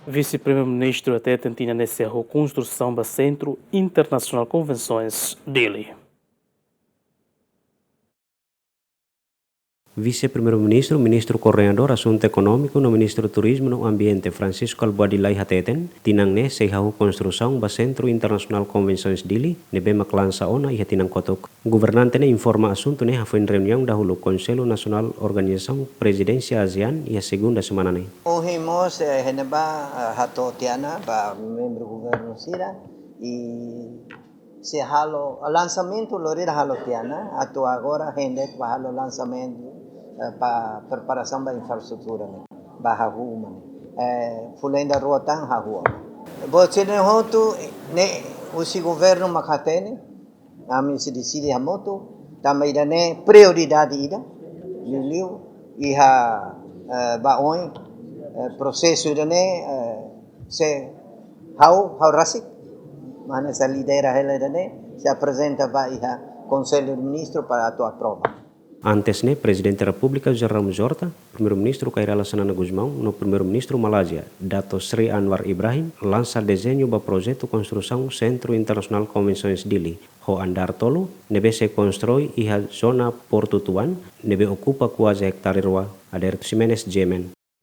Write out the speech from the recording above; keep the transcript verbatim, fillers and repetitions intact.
Vise-Primeiru-Ministru hateten tinan ne'e sei hahú konstrusaun ba Sentru Internasionál Konvensoens Dili. Vise-Primeiru-Ministru, Ministru Koordenadór Asuntu Ekonómiku no Ministru Turizmu no Ambiente, Francisco Albuady Lay hateten, tinan ne'e sei hahú konstrusaun ba Sentru Internasionál Konvensoens Dili, ne'ebé mak lansa ona iha tinan kotuk. Governante ne'e informa asuntu ne'e hafoin reuniaun dahuluk Konsellu Nasionál Organizasaun Prezidénsia ASEAN iha segunda semana ne'e. Ohin mós, eh, iha ne'ebá, eh, hato'o tiha ona ba membru governu sira, i sei halo lansamentu, lori halo tiha ona, atu agora hende ba halo lansamentu, eh, ba preparasaun ba infraestrutura ne'e, ba hahú uma ne'e. Eh, fulan ida rua tan hahú. Buat sira-ne'e hotu ne'e husi governu mak hatene, ami sei deside hamutuk, tanba ida-ne'e prioridade ida, liuliu iha, eh, ba oin, eh, prosesu ida-ne'e, eh, sei ha'u, ha'u rasik, mak ne'e sei lidera hela ida-ne'e, sei aprezenta ba iha Konsellu de Ministru para atu aprova. Antes ne'e, Prezidente Repúblika José Ramos Horta, Primeiru-Ministru Kay Rala Xanana Gusmão no Primeiru-Ministru Malázia, Dato Sri Anwar Ibrahim, lansa dezeñu ba projetu konstrusaun Sentru Internasionál Konvensoens Dili, ho andár tolu, ne'ebé sei konstrui iha zona Portu Tuan, ne'ebé okupa kuaze ektare rua. Aderito Ximenes, G M N.